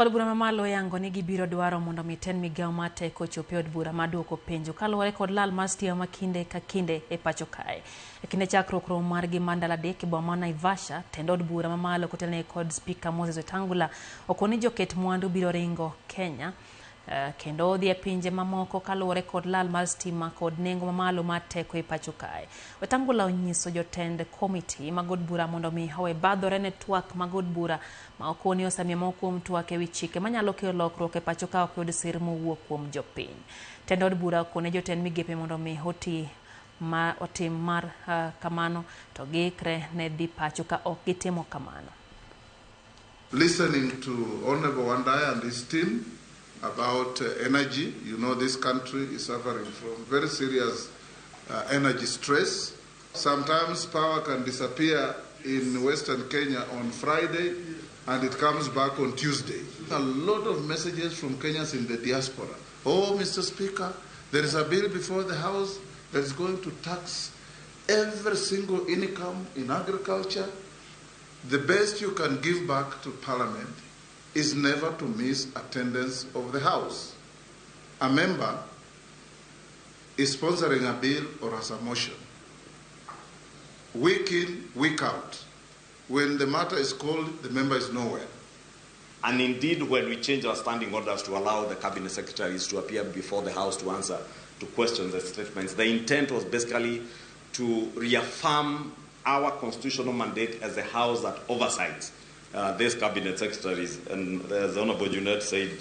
Od bura mamalo oyango ni gibiro dwaro mondo mi tend migao mar teko ochop e od bura mar duoko penjo kaluwore kod lal mar stima ma kinde ka kinde e pacho kae. E kinde chakruok romo margi mar ndalo 3 e boma ma Naivasha, tend od bura mamalo kotelnegi kod Spika Moses Wetangula okoni joket mwandu biro ringo Kenya kendo dhi e pinje mamoko kaluwore kod lal mar stima kod nengo mamalo mar teko e pacho kae. Wetangula onyiso jotend komiti mag od bura mondo mi owe badhore ne twak mag od bura ma okoni osemiyo moko kuom twak ewi chike manyalo kelo lokruok e pacho ka ok yud sir mowuok kuom jopiny. Tend od bura okone jotend migepe mondo mi oti ma otim mar kamano to giikre ne dhi pacho ka ok gitimo kamano. Listening to Honorable Wandayi and his team about energy, you know this country is suffering from very serious energy stress. Sometimes power can disappear in Western Kenya on Friday and it comes back on Tuesday. A lot of messages from Kenyans in the diaspora. Oh, Mr. Speaker, there is a bill before the House that is going to tax every single income in agriculture. The best you can give back to Parliament is never to miss attendance of the House. A member is sponsoring a bill or has a motion. Week in, week out. When the matter is called, the member is nowhere. And indeed, when we changed our standing orders to allow the cabinet secretaries to appear before the House to answer to questions and statements, the intent was basically to reaffirm our constitutional mandate as a House that oversights these cabinet secretaries. And as Honorable Junet said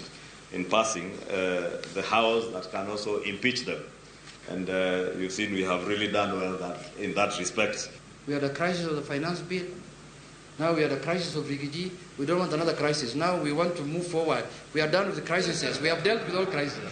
in passing, the House that can also impeach them. And you've seen we have really done well in that respect. We had a crisis of the finance bill. Now we had a crisis of Riggy G. We don't want another crisis. Now we want to move forward. We are done with the crises. We have dealt with all crises.